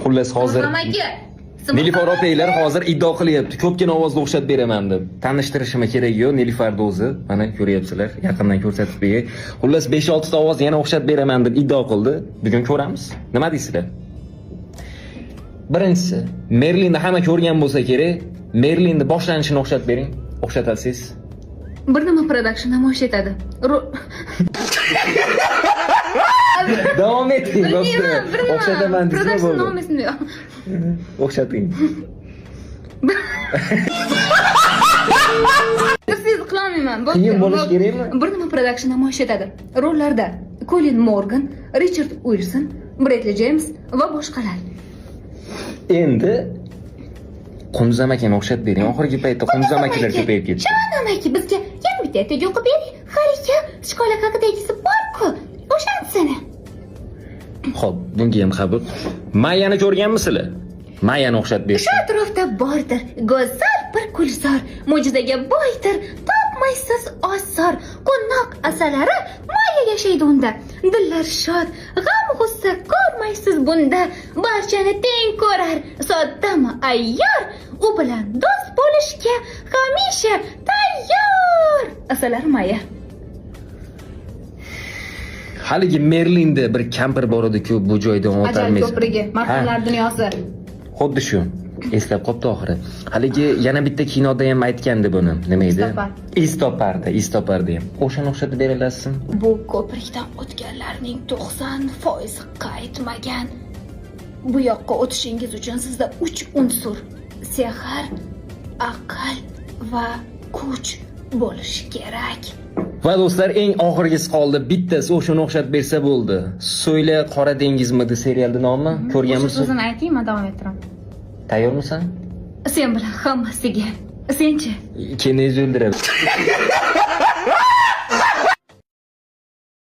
Xullas, hozir Amaki. Nilufar opanglar hozir iddao qilyapti. Ko'pgina ovozni o'xshatib beraman deb. Tanishtirishima keragi yo'q, Nilufarni o'zi. Mana ko'ryapsizlar, yaqindan ko'rsatib beray. Xullas, 5-6 ta ovoz yana o'xshatib beraman deb iddao qildi. Bugun ko'ramiz. Nima deysizlar? Birinchisi, Merlinni hamma ko'rgan bo'lsa kerak. Merlinni boshlanishini o'xshatib bering. O'xshatasiz. Bir nima production namoyish etadi. Davom eting, Bilmayman, bo'pti. bir nima. O'xshataman desam Production bo'ldi. nomi esimda yo'q. O'xshating. Siz qilolmayman. Bo'pti. Qiyin bo'lishi kerakmi? Bir nima production namoyish etadi. Rollarda Colin Morgan, Richard Wilson, Bradley James va boshqalar. Endi Qunduz amakini o'xshatib bering. Oxirgi paytda Qunduz amakilar ko'payib ketdi. Jon amaki, bizga yana bitta ertak o'qib bering. Haligi shkola haqidagisi bor-ku. O'shanisini. Xo'p, bunga ham qabul. Mayani ko'rganmisizlar? Mayani o'xshatib Shu bersin. atrofda bordir go'zal bir gulzor, mo'jizaga boydir, topmaysiz osor. Quvnoq asalari Maya yashaydi unda. Dillar shod, g'am g'ussa ko'rmaysiz bunda. Barchani teng ko'rar, soddami ayyor, u bilan do'st bo'lishga hamisha tayyor. Asalari Maya. Haligi Merlinda bir kampir bor edi-ku, bu joydan Ajal o'tolmaysiz. ko'prigi, marhumlar dunyosi. Xuddi shu. Eslab qolibdi oxiri. Haligi yana bitta kinoda ham aytgandi buni. Nima edi? Iztopar. Iztoparda, Iztoparda ham. O'shani o'xshatib bera olasizmi? Bu ko'prikdan o'tganlarning 90% qaytmagan. Bu yoqqa o'tishingiz uchun sizda 3 unsur: sehr, aql va kuch bo'lishi kerak. Va do'stlar, eng oxirgisi qoldi. Bittasi o'shani o'xshatib bersa bo'ldi. So'yla Qora dengizmidi serialning nomi? Ko'rganmisiz? O'sha so'zini ayting, man davom ettiraman. Tayyormisan? Sen bilan hammasiga. Senchi? Keyin o'ldiradi.